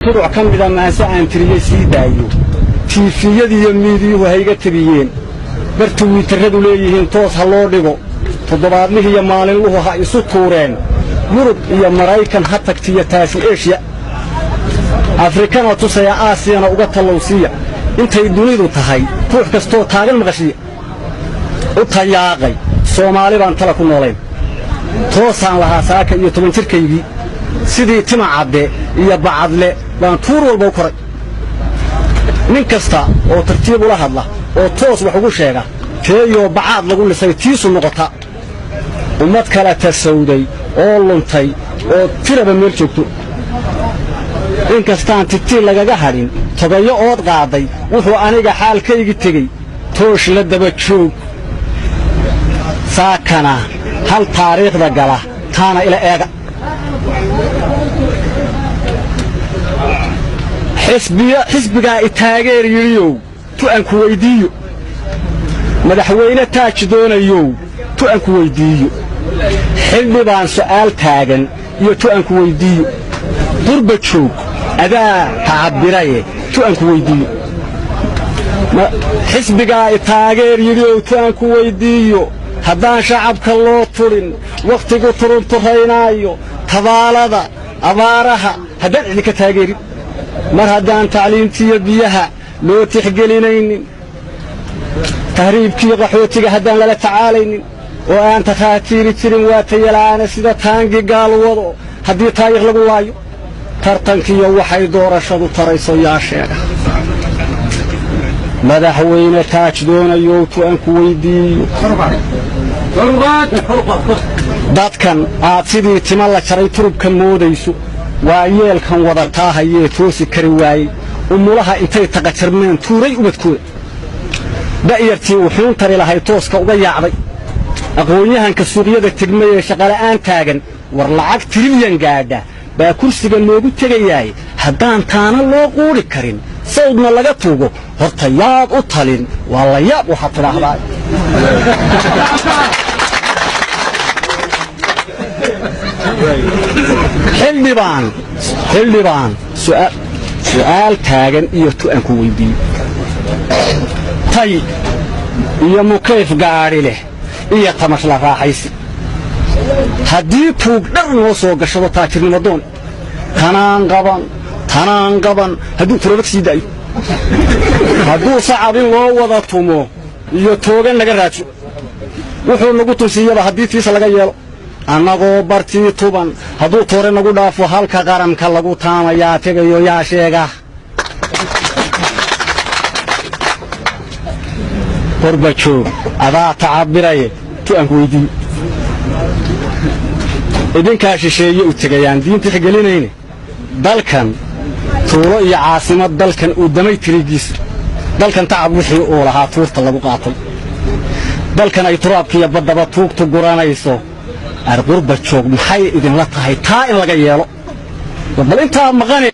Tuduc ka mida maanse aan tiriyey sii daayo, tiifiyadiiyo miidiyuhu hayga tabiyeen, bar tuwiitarradu leeyihiin toos ha loo dhigo, toddobaadlihiiyo maalinluhu ha isu tuureen, Yurub iyo Maraykan ha tagtiyo taasi Eshiya, Afrikana tusaya, Aasiyana uga tallowsiiya, intay dunidu tahay ruux kastoo taagan maqashiya. U tayaaqay Soomaali baan tala ku noolayn, toosaan lahaa saaka iyo 10 jirkaygii, sidii Timacadde iyo Bacadle baan tuur walba u koray. Nin kasta oo tartiib ula hadla oo toos wax ugu sheega, teeyoo bacaad lagu lisay tiisu noqota. Ummad kala tasawday oo luntay oo tiraba meel joogto, inkastaan titii lagaga hadhin togayo ood qaaday, wuxuu aniga xaalkaygi tegey toosh la daba joog. Saakana hal taariikhda gala taana ila eega. Xisbigaa i taageer yidhiyow, tu'anku weyddiiyo. Madaxweyne taaj doonayow, tu'anku weyddiiyo. Xildhibaan su'aal taagan iyo tu'anku weyddiiyo. Qurba joog adaa tacabbiraye, tu'anku weyddiiyo. Xisbigaa i taageer yidhiyow, tu'anku weyddiiyo. Haddaan shacabka loo tudhin, wakhtigu turunturraynaayo, tabaalada abaaraha haddaan idinka taageerin, mar haddaan tacliimtiiyo biyaha loo tixgelinaynin, tahriibkiiyo qaxootiga haddaan lala tacaalaynin, oo aan takhaatiiri jirin waa tayala'aana sida taangi gaal wado haddii taayikh lagu laayo, tartankiiyo waxay doorashadu tarayso yaa sheega. Madaxweyne taaj doonayow, tu'anku weyddiiyo. Dadkan aad sidii tima la jaray turubka moodayso, waa yeelkan wadataa hayee toosi kari waayey, umulaha intay taqajarmeen tuuray ubadkooda, da'yartii wuxuun tari lahay tooska uga yaacday, aqoon-yahanka suuqyada tegmay ee shaqala'aan taagan. War lacag tirilyan gaadha baa kursiga loogu tegayaay, haddaan taana loo quudhi karin, sawdna laga tuugo, horta yaad u talin? Waa la yaab waxaad tidhaahdaa. Xildhibaan su'aal taagan iyo tu'anku weyddiiyo. Tay iyo mukayf gaadhi leh iyo tamashla raaxaysi haddii tuug dhar noo soo gashado, taajirnimo doon tanaan qaban, tanaan qaban hadduu turobag sii daayo, hadduu sacab in loo wada tumo iyo toogan naga raajo, wuxuu nagu tunsiiyaba haddii tiisa laga yeelo, annagoo bartii tuban hadduu toore nagu dhaafo, halka qaranka lagu taamayaa tegayo yaa sheega. Qorba joog adaa tacabiraye, tu'anku weyddiiyo. Idinkaa shisheeye u tegayaan diin tixgelinayne, dalkan tuulo iyo caasimad, dalkan uu damay tirigiisa, dalkan tacab wixii uu lahaa tuurta lagu qaatay, dalkan ay turaabkiiyo baddaba tuugtu guranayso, arqurba joog maxay idinla tahay taa in laga yeelo? Bal intaa maqane.